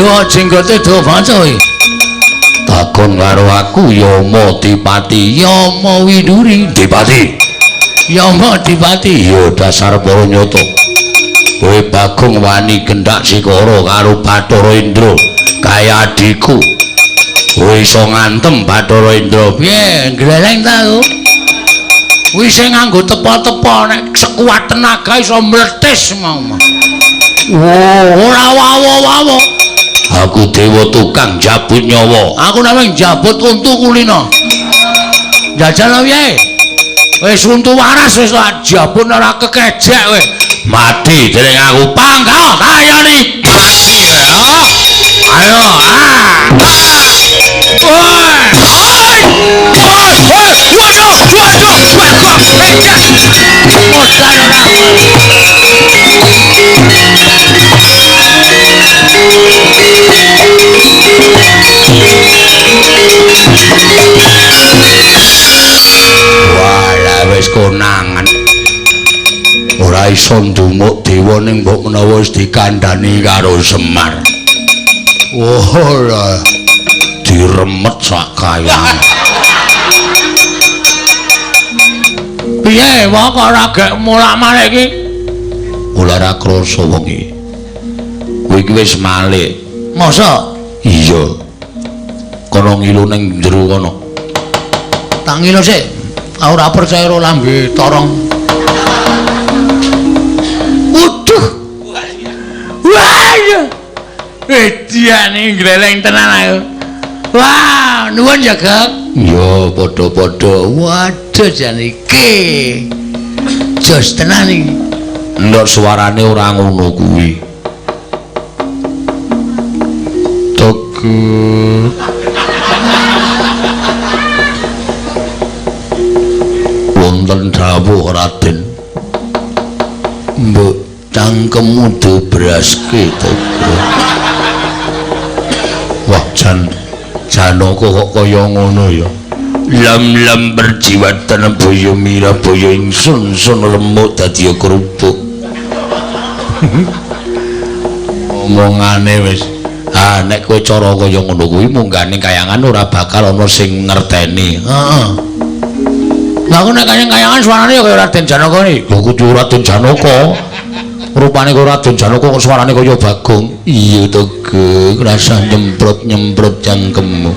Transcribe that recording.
Dawa jenggote dawa banget kowe. Takon karo aku Yama Dipati, Yama Widuri. Dipati. Yama Dipati. Ya dasar para nyata. Kowe Bagong wani gendak sikara karo Bathara Indra kaya adhiku. Kowe iso ngantem Bathara Indra. Piye, gleleng ta aku? Kuwi sing nganggo tepa-tepa nek sekuat tenaga iso mletis mau. Wah, ora wawa-wawa. Aku dewa tukang jabut nyawa. Aku namung jabut untu kulino. Jajal piye? Wis untu waras wis tak jabut ora kekejek kowe. Mati dening aku pangkal tayani. Mati ya. Ayo. Ah. Woi. Woi. Woi. Waduh, waduh, waduh. Modal ora. Walah wis konangan. Ora iso ndumuk dewa ning mbok menawa wis dikandhani karo Semar. Wah, diremet sak kayane. Piye wae kok ora gek mulak-malik iki? Ora krasa wong iki. Kowe iki wis malik. Masa? Iya. Kono ngilu ning jero kono. Tak ngilu sik. Aku ora percaya karo lambe torong. Waduh. Wah. Ediane gleleng tenan aku. Wah, nuwun ya, Gek. Iya, padha-padha. Waduh jan iki. Jos tenan iki. Ndok suarane ora ngono kuwi. Teguh. Wonten dawuh Raden. Mbok cangkemmu dobraske Teguh. Wah, jan Janaka kok kaya ngono ya. Lam-lam berjiwatan boyo mira boyo ingsun sun remuk dadi kerupuk. Omongane wis. Ah, nek kowe cara kaya ngono kuwi munggah ning kayangan ora bakal ana sing ngerteni. Heeh. Lah aku nek kayang-kayangan suarane ya kaya Raden Janaka iki. Lho kudu Raden Janaka. Rupane kaya Raden Janaka kok suarane kaya Bagong. Iya to, Gek, rasah nyemprot-nyemprot cangkemmu.